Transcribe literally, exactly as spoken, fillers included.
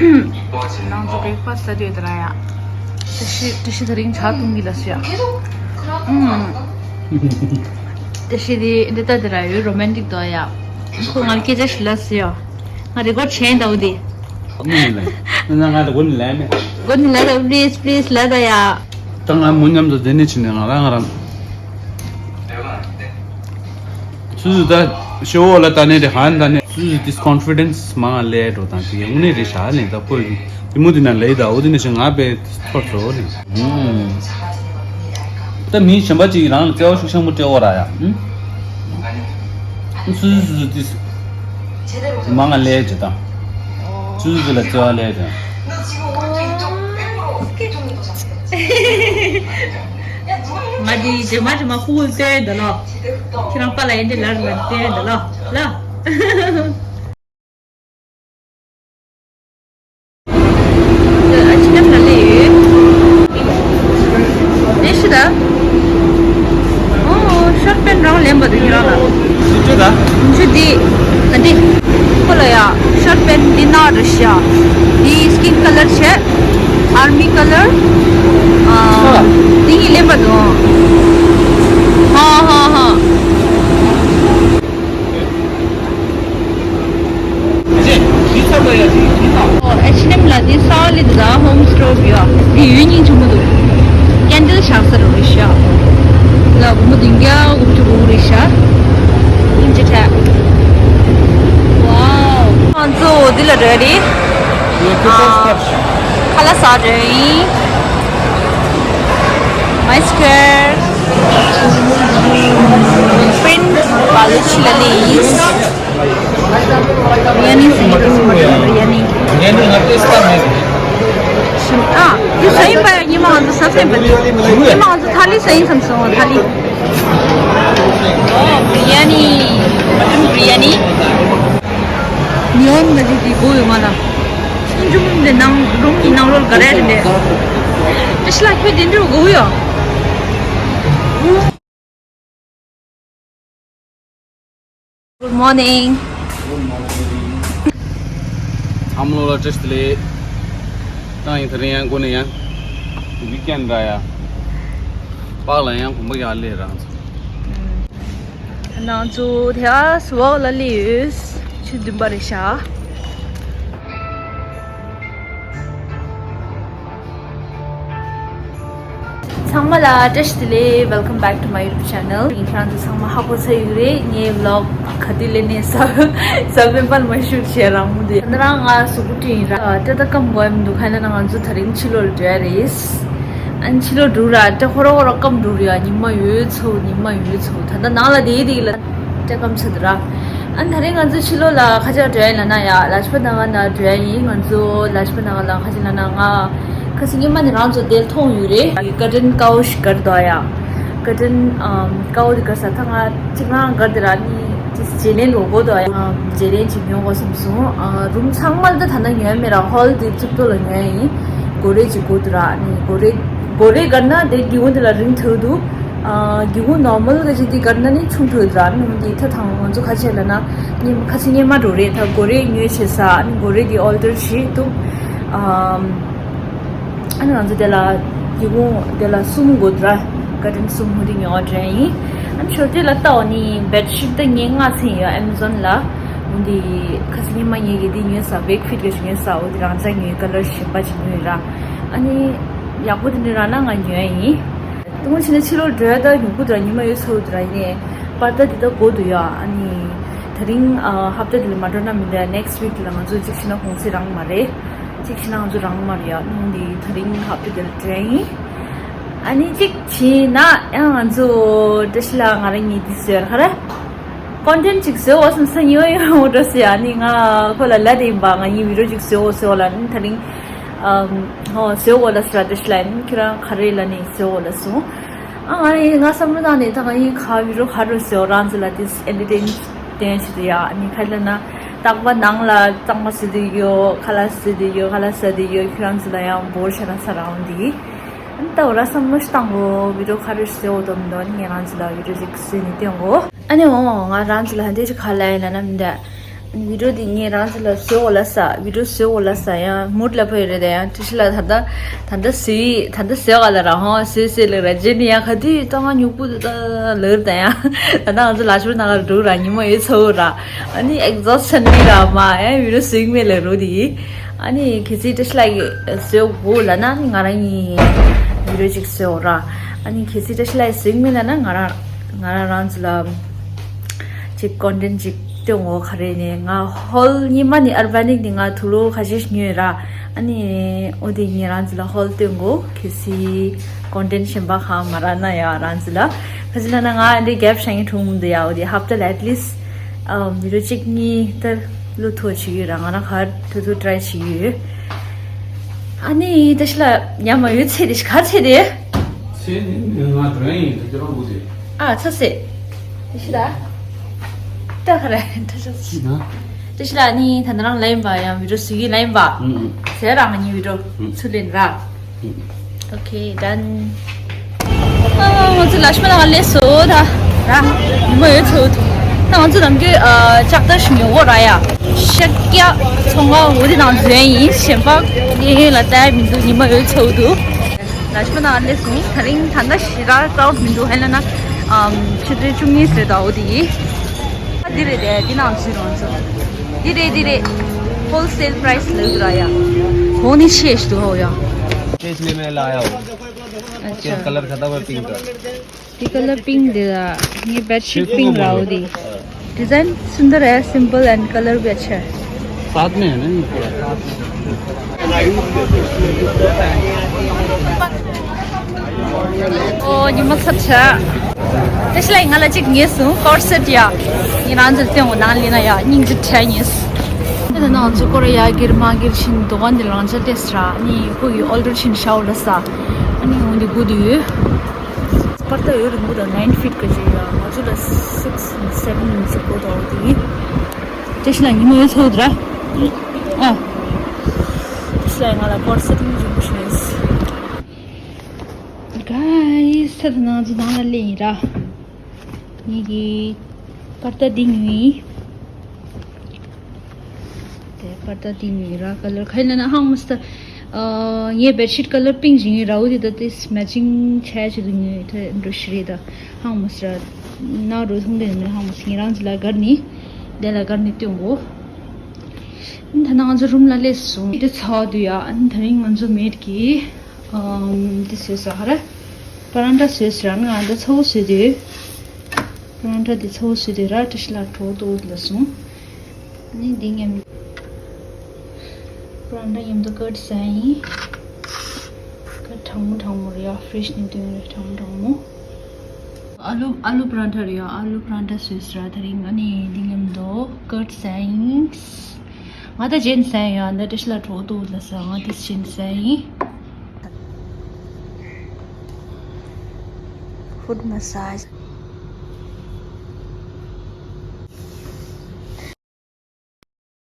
ནང་ཚོ་བྷེག་ཕ་སི་ཟ་དུས་དེ་ར་ཡ། བཀྲ་ཤིས་བཀྲ་ཤིས་དེ་རིང་ཇ་འཐུང་གི་ལ་སུ་ཡ། ཨུམ། བཀྲ་ཤིས་དེ་འདི་ལྟ་དེ་ར་ཡོད། རོ་མན་ཊིག་དོ་ཡ། ཁོ་ང་ལ་སྐད་ཆ་ཞིག་ལ་སུ་ཡ། ང་རེ་ཀོར་ཌི་བྱས་འདུག་དེ། ཨུམ་ལ། ང་ང་ལ་གོ་ནི་ལ་མེད། གོ་ནི་ལ་ད་པི་ལི་སི་པི་ལི་སི་ལ་ད་ཡ། ད་ང་མོ་མཉམ་དུ་དེ་ནས་ཕྱིན་ནས་ང་རང་ང་རང་། སུ་ཟུ་ད་ཤོ་བོ་ལ་ད་ནས་དེ་ཧན་ད་ནས་སུ་ཟུ་ཏིས་ཀོན་ཕི་ཌེན་སི་མང་ལས་འགྲོ་དང་དེ་དངོས་གནས་རེད་ཤག་ལས་ད་པོ་དེ་མོ་དེ་ན་ལས་ད་འོ་དེ་ནས་ཤི་ང་པའི་ཐོར་ཚོ་ལས། ད་མི་གཞན་པ་ཅིག་རང་ལ་བརྩེ་བ་ཤུགས་ཆེན་པོ་སྤྲད་འོ་ར་ཡ། སུ་ཟུ་ཏིས་མང་ལས་ཇི་དང་། སུ་ཟུ་ལ་བརྩེ་བ་ལས་ཇི། ང་འདི་རྗེས་མ་རྗེས་མ་ཁུ་བོ་བསྟན་འདི་ལོ། ཁྱེད་རང་པ་ལ་ཡིན་འདི་ལར་ལ་བསྟན་འདི་ལོ། ལ། ཨ་ཅི་ནམ་ལ་ལས་ཡོད། ནས་ཤི་ད། ཨོ་ཤར་པན་རང་ལེན་པ་དུ་ཁྱེད་རང་ལ། ཞུ་ཅི་ད། ཞུ་འདི། ད་འདི། ཁོ་ལ་ཡ། ཤར་པན་འདི་ན་རུ་ཤ། འདི་སི་ཀིན་ཁ་ལར་བྱས། ཨར་མི་ཁ་ལར། ཨ། འདི་གཉིས་ལེན་པ་དུ། ཧ་ཧ་ཧ། ཨོ་ཨེཆ་ཨེན་ཨེམ་ལ་དེ་སའོ་ལི་དེ་དང་ཧོམ་སི་ཊོར་བི་ཡ། དེ་ཡུལ་སྙིང་རྗེ་མོ་འདུག་ཀེན་ཌལ་བཞག་ས་རུ་རེད་ཤག་ལ་སྒོར་མོ་བདུན་བརྒྱ་དགུ་བཅུ་གོ་དགུ་རེད་ཤག་སྙིང་རྗེ་ཐལ། ཝའོ། ང་ཚོ་འདི་ལ་འགྲོ་ཡ་རེད། ཨ། ཁ་ལག་ཟ་འགྲོ་ཡིན། མའི་སི་ཀོར། པིན་བ་ལུ་ཆི་ལ་ལི་ཡིན། རི་ཡ་ནི་ཟེར་གྱི་འདུག་རི་ཡ་ནི། རི་ཡ་ནི་ང་ཏོག་ཙམ་མེད། ཨ། འདི་ཟ་ཡིན་པ་ཡ། ཉི་མ་ང་ཚོ་ཟ་ཟིན་པ་འདི། ཉི་མ་ང་ཚོ་ཐ་ལི་ཟ་ཡིན་བསམ་སོང་། ཐ་ལི། ཨོ། རི་ཡ་ནི། མ་ཊན་རི་ཡ་ནི། ནི་ཡོང་ག་ཅིག་གི་སྒོ་ཡོད་ང་ལ། སུམ་ཅུ་མོ་འདི་ནང་རུམ་གྱི་ནང་ལོགས་ག་རེ་རེད་འདི། ཨེ་ཤི་ལ་ཁྱོད་དེ་འདྲ་སྒོ་ཡོད། Good morning. ཚང་མ་ལོ་ལ་བཀྲ་ཤིས་བདེ་ལེགས། ད་ཡིན་ད་རིང་ཡང་སྒོ་ནས་ཡང་ཝིག་ཨེན་ར་ཡ། པཱག་ལ་ཡང་དགོན་པ་ཡར་སླེབས་རང་ཚོ། ང་ཚོ་དེ་ཨ་སི་ཝོག་ལ་སླེབས་ཡོད། ཆུ་བདུན་པ་རེད་ཤག་ཚང་མ་ལ་བཀྲ་ཤིས་བདེ་ལེགས། Welcome back to my YouTube channel. ཡིན་ཁྱེད་རང་ཚོ་ཚང་མ་ཧ་གོ་ཚར་ཡོད་རེད། ངའི་ཝི་ལོག་ག་དུས་ལས་ནས་ས་ས་བོན་པར་མ་ཤུགས་བྱས་རང་མོ་དེ། ད་རང་ང་གཟུགས་པོ་བཀྲུས་ཡིན་ར། སྐྲ་ད་སྐམ་དགོས་ཡ་མི་འདུག་ཁ་ན་ན་ང་ཚོ་ད་རིང་ཕྱི་ལོགས་ལ་འགྲོ་ཡ་རེད། ཨན་ཕྱི་ལོགས་འགྲོ་ར་སྐྲ་ཁོ་ར་ཁོ་ར་སྐམ་འགྲོ་རེད་ཡ། ཉི་མ་ཡོད་ཚོ་ཉི་མ་ཡོད་ཚོ་ད་ལྟ་ནང་ལ་བསྡད་བསྡད་ལ་སྐྲ་སྐམ་ཚར་འདུག་ར། ཨ་ད་རེས་ང་ཚོ་ཕྱི་ལོགས་ལ་ཁ་ཆག་འགྲོ་ཡ་ཡིན་ལབ་ན་ཡ་ལ་ཇ་པ་ན་ག་ན་འགྲོ་ཡ་ཡིན། ང་ཚོ་ལ་ཇ་པ་ན་ག་ལ་ཁ་ཆག་ལབ་ན་ང་ཁ་སང་ཉི་མ་ནས་རང་ཚོ་དེར་མཐོང་ཡོད་རེད། གར་ཌེན་ཀའོ་ཞིག་གར་འདུག་ཡ། གར་ཌེན་ཀའོ་དེ་གར་ས་ད་ང་གཅིག་རང་གར་དེ་ར་ནི་ཅིག་བརྗེ་ལེན་འགྲོ་དགོས་འདུག་ཡ། བརྗེ་ལེན་ཅིག་ཉོ་དགོས་བསམ་སོང་། རུམ་ཚང་མ་ལ་ད་ད་ན་ཉོ་ཡ་མེད་ར། ཧོལ་དེ་གཙུག་ཏོ་ལ་ཉོ་ཡ་ཡིན། སྒོ་རེ་ཅིག་དགོས་འདུག་ར། ནི་སྒོ་རེ་སྒོ་རེ་གར་ན་དེ་སྒེའུ་ཁུང་དེ་ལ་རིང་ཐུག་འདུག་སྒེའུ་ཁུང་ནོར་མལ་ག་ཅིག་དེ་གར་ན་ནི་ཆུང་ཐུག་ར། ནི་འོན་ཏེ་ད་དང་ང་ཚོ་ཁ་ཆེ་ལ་ན་ཉི་མ་ཁ་ཆེ་ཉི་མ་འགྲོ་རེད། ད་སྒོ་རེ་ཉོས་བྱས་ས་ནི་སྒོ་རེ་དེ་ཨོལ་ཊར་བྱེད་འདུག་ཨ་ནི་ང་ཚོ་དེ་ལ་སྒེའུ་ཁུང་དེ་ལ་གསུམ་དགོས་འདུག་ར། ཀར་ཊེན་གསུམ་འོན་ཏེ་ཉོ་བ་འདྲ་ཡིན། ཨ་ནི་ཞོར་དེ་ལ་ལྟ་འོ་ནི་བེད་ཤིཊ་ད་ངས་ལྔ་ཚན་ཡོད་ཨེ་མ་ཛོན་ལ། འོན་ཏེ་ཁ་ཆེ་ཉི་མ་ངས་གི་དེ་ཉོས་ས་ཝེག་ཕིལ་ག་ཞིག་ཉོས་ས་འོ་དེ་རང་ཅག་ཉོས་ཀ་ལར་གཞན་པ་ཅིག་ཉོས་ར། ཨ་ནི་ཡག་པོ་དེ་འདྲ་རག་ན་ང་ཉོ་ཡ་ཡིན། དེ་སྔོན་ཕྱིན་ན་ཕྱི་ལོགས་འགྲོ་ཡ་ད་ཡོང་གི་འདུག་ར། ཉི་མ་ཡོད་ཚོད་འདུག་ར། ཡིན་ནའི་པར་ད་དེ་ད་དགོས་འདུག་ཡ། ཨ་ནི་ད་རིང་ཨ་ཧབ་ཏ་དེ་ལ་མ་འགྲོ་ན་མི་འདུག་ཡ། ནེག་སི་ཊི་ཝིག་དེ་ལ་ང་ཚོ་གཅིག་ཕྱིན་ན་གུང་སེང་རག་མ་རེད། གཅིག་ཕྱིན་ན་ང་ཚོ་རག་མ་རེད་ཡ། ཨ་ནི་ད་རིང་ཧབ་ཏ་དེ་ལ་འགྲོ་ཡ་ཡིན། ཨ་ནི་གཅིག་ཕྱིན་ན་ཡང་ང་ཚོ་བཀྲ་ཤིས་ལ་ང་རང་གཉིས་དེ་ཟེར་ག་རེ། ཀོན་ཊེན་ཊི་ཅིག་བཟོ་འོ་བསམ་ས་ཉི་མ་ཡོད་འོ་འགྲོ་ཟེར། ཨ་ནི་ང་ཁོ་ལ་ལབ་དེ་ཡིན་པ། ང་གཉིས་བི་ཌིའོ་ཅིག་བཟོ་འོ་བཟོ་འོ་ལ་ནི་ད་རིང་ཨམ་ཧོ་བཟོ་འོ་ལ་ཟེར་བ་དེ་ཤི་ལ་ནི་ཁྱེད་རང་ག་རེ་ལ་ནི་བཟོ་འོ་ལ་སོང་། ཨ་ང་ནི་ང་བསམ་བློ་བཏང་ནས་ད་ང་གཉིས་ག་བི་ཌིའོ་ག་འགྲོ་བཟོ་འོ་རང་ཚོ་ལ་དེ་ཨེན་ཊར་ཊེན་ཊེན་བྱེད་དུ་ཡ། ཨ་ནི་ག་ལ་ན་རྟག་པ་ནང་ལ་གཙང་མ་བཟོ་དུ་ཡོད། ཁ་ལག་བཟོ་དུ་ཡོད། ཁ་ལག་ཟ་དུ་ཡོད། ཁྱེད་རང་ཚོ་ལ་ཡང་འབོར་ཤ་ན་ས་རང་འདི། ཨ་ནི་ད་འོ་ར་བསམ་བློ་ཞིག་བཏང་གོ། བི་ཌིའོ་ག་རེ་བཟོ་འོ་དོ་མི་འདུག་ཨ་ནི་ངས་རང་ཚོ་ལ་བི་ཌིའོ་ཅིག་བཟོས་ནས་སྟོན་གོ། ཨ་ནི་འོ་ང་རང་ཚོ་ལ་ཧན་དེ་ཅིག་ག་ལ་ཡིན་ལ་ན་མི་འདྲ། བི་ཌིའོ་འདི་ངས་རང་ཚོ་ལ་བཟོ་འོ་ལ་ས་བི་ཌིའོ་བཟོ་འོ་ལ་ས་ཡང་མུ་ཌི་ལ་ཕོག་ཡོད་རེད། ད་ཡང་བཀྲ་ཤིས་ལགས་ད་ལྟ་ད་ལྟ་བཟོས་ཡིན། ད་ལྟ་བཟོས་ག་ལ་ར་ཧོ་བཟོས་བཟོས་ལ་ར་རྗེས་ནས་ཡང་ག་དུས་ད་ང་ཉུག་པོ་དུ་ད་ལར་ད་ཡང་ད་ལྟ་ང་ཚོ་ལ་ཤོར་ནང་ག་འགྲོ་ར་ཉི་མ་ཡོད་ཚ་བོ་ར། ཨ་ནི་ཨེག་ཛོ་སི་ཊི་ཆད་ནི་ར་མ་ཡང་བི་ཌིའོ་བཟོས་མེད་ལ་རོ་དི་ཡིན། ཨ་ནི་གལ་སྲིད་བཀྲ་ཤིས་ལགས་ཀྱིས་བཟོ་དགོས་ལབ་ན་ཨ་ནི་ང་རང་གཉིས་བི་ཌིའོ་ཅིག་བཟོ་འོ་ར། ཨ་ནི་གལ་སྲིད་བཀྲ་ཤིས་ལགས་ཀྱིས་བཟོ་མེད་ལབ་ན་ང་རང་ང་རང་རང་ཚོ་ལ་ཅིག་ཀོན་ཊེན་ཊི་ཅིག་སྟོན་འོ་ག་རེ་ནས་ང་ཧོལ་ཉི་མ་ནི་ཨར་བ་ནིག་ནི་ང་ཐུག་ལོ་ཁ་ཤས་ཉོས་ར། ཨ་ནི་འོ་དེ་ངས་རང་ཚོ་ལ་ཧོལ་སྟོན་གོ་གལ་སྲིད་ཀོན་ཊེན་ཊི་གཞན་པ་གང་མ་རག་ན་ཡང་རང་ཚོ་ལ་ཁ་ཅིག་ན་ན་ང་འདི་གེབ་ཤང་གི་གྲུང་འདི་ཡ་འོ་དེ་ཧབ་ཏ་ལ་ཨེཊ་ལིསི་ཊི་ཨམ་བི་ཌིའོ་གཅིག་གཉིས་ལྟར་བླུ་ཐོ་བྱེད་ཀྱི་ཡོད་ར། ང་རང་གར་ཐུ་ཐུ་ཊི་རའི་བྱེད་ཀྱི་ཡོད། ཨ་ནི་བཀྲ་ཤིས་ལགས་ཉམས་མ་ཡོད་ཚེ་དེ་ག་ཚེ་དེ། ཚེ་ནི་ང་དོན་ཡིན་དུ་ཁྱེད་རང་བུ་དེ། ཨ་ཚ་སེ། བཀྲ་ཤིས་ལགས། ད་ག་རེ་བཀྲ་ཤིས་ལགས། བཀྲ་ཤིས་ལགས་ནི་ད་ནི་རང་ལ་ཡིན་པ་ཡང་བི་ཌིའོ་བཟོ་གི་ལ་ཡིན་པ། ཟེར་རང་ངའི་བི་ཌིའོ་ཚུར་ལེན་ར། Okay, done. ཨ། ང་ཚོ་ལ་ཤི་མ་ན་ལས་སོ་ད་ར། མི་མ་ཡོད་ཚོ་ད་ང་ཚོ་ནམ་རྒྱུན་ཨ་ལྕགས་རྟ་ཞིག་ཉོ་གོ་ར་ཡ། ཤ་རྒྱ་ཚོང་ཁང་འོ་དེ་ནང་འཛུལ་ཡིན་གཞན་པ་གཡས་གཡོན་ལ་ལྟ་མི་འདུག་མི་མ་ཡོད་ཚོ་འདུག་ལ་ཤི་མ་ན་ལས་སོང་ད་རིང་ད་ལྟ་ཞི་ར་ཀའོ་མི་འདུག་ཧེ་ལ་ན་ཨམ་ཆུ་ཚོད་བཅུ་གཉིས་ཟེར་ད་འོ་དེ་ཡིན། ཨ་འདི་རེད་དེ་འདི་ནང་འཛུལ་རོང་ཚོ། འདི་རེད་འདི་རེད། ཧོལ་སེལ་པ་རའི་སི་ལབ་འདུག་ར་ཡ། གོང་ནས་ཆེ་ཞིག་འདུག་ཧོ་ཡ། इसलिए मैं लाया हूँ। अच्छा। कलर खत्म है पिंक का। ये कलर पिंक दे रहा। ये बेडशीट पिंक रहा वो दी। डिजाइन सुंदर है, सिंपल एंड कलर भी अच्छा है। साथ में है ना ये पूरा? ཨོ་ཉི་མ་ཚ་ཚ། བཀྲ་ཤིས་ལགས་ང་ལ་གཅིག་ཉེས་སོང་། ཀོར་སེཊ་ཡ། ངས་རང་ཚོར་སྟོན་འོ་ནང་ལེན་ན་ཡ་སྙིང་རྗེ་ཁྲལ་ཉེས། ད་ནང་ང་ཚོ་ཀོ་རེ་ཡ་སྒེར་མ་སྒེར་ཕྱིན་དོ་ག་འདི་རང་ཅག་ཏེས་ར་ནི་ཁོ་ཡི་ཨོལ་ཌར་ཕྱིན་ཤའོ་ལ་ས། ཨ་ནི་འོ་འདི་དགོས་དུ་ཡོད། པར་ཏ་ཡོད་རིང་པོ་དང་ནའིན་ཕིཊ་ག་ཅིག་ཡོད། ང་ཚོ་ལ་སིགས་སེ་ཝེན་ཨིན་ཅི་དགོས་དོ་དེ་ཡིན། བཀྲ་ཤིས་ལགས་ཉི་མ་ཡོད་ཚོད་ར། ཨ། བཀྲ་ཤིས་ལགས་ང་ལ་ཀོར་སེཊ་ནི་རིང་པོ་ཞིག་ཡོད། ག་ཡི་ས་དང་ནང་ཚོ་ནང་ལ་སླེབས་ཡིན་ར། ངེད་ཀྱི་པར་ཏ་འདི་ཉོས་ཡིན། དེ་པར་ཏ་དེ་ཉོས་ར་ཀ་ལར་ག་ཡིན་ན་ཧང་མོ་སྟ། ཨ་ངའི་བེད་ཤིཊ་ཀ་ལར་པིང་ཞིག་ཉོས་ར། འོ་དེ་ད་དེ་མེ་ཅིང་ཆ་ཆེ་དུ་ཉོས་ཐེ་འགྲོ་ཤི་རེད་ད། ཧང་མོ་སྟ་ན་རོ་ཐུང་དེ་ནི་ཧང་མོ་སྟ་ངེད་རང་ཚོ་ལ་གར་ནི་དེ་ལ་གར་ནི་སྟོན་གོ། ད་ང་ཚོ་རུམ་ལ་སླེབས་སོང་། དེ་ཚ་བ་དུ་ཡ་ཨ་ནི་ད་རིང་ང་ཚོ་མེད་ཀྱི་ཨམ་དེ་བཟོས་ས་ཧ་ར་པ་རན་ཏྲ་བཟོས་ས་ར། ང་ད་ཚ་བོ་བཟོས་དུས་པ་རན་ཏྲ་དེ་ཚ་བོ་བཟོས་དུས་ར་བཀྲ་ཤིས་ལགས་གྲོགས་ཏོ་ལ་སོང་། ནི་འདི་མཉམ། པ་རན་ཏྲ་མཉམ་དུ་ཀར་ཟ་ཡིན། ཀར་གྲང་མོ་གྲང་མོ་རེད་ཡ། ཕི་རེ་ཤི་ནི་དོན་རེད། གྲང་མོ་གྲང་མོ། ཨ་ལུ་ཨ་ལུ་པ་རན་ཏྲ་རེད་ཡ། ཨ་ལུ་པ་རན་ཏྲ་བཟོས་ཟེར་ར། ད་རིང་ཨ་ནི་འདི་མཉམ་དུ་ཀར་ཟ་ཡིན། ང་ད་ཇེན་ཟ་ཡིན་ཡ། འདི་བཀྲ་ཤིས་ལགས་གྲོགས་ཏོ་ལ་ཟ། ང་དེ་ཇེན་ཟ་ཡིན། Foot massage.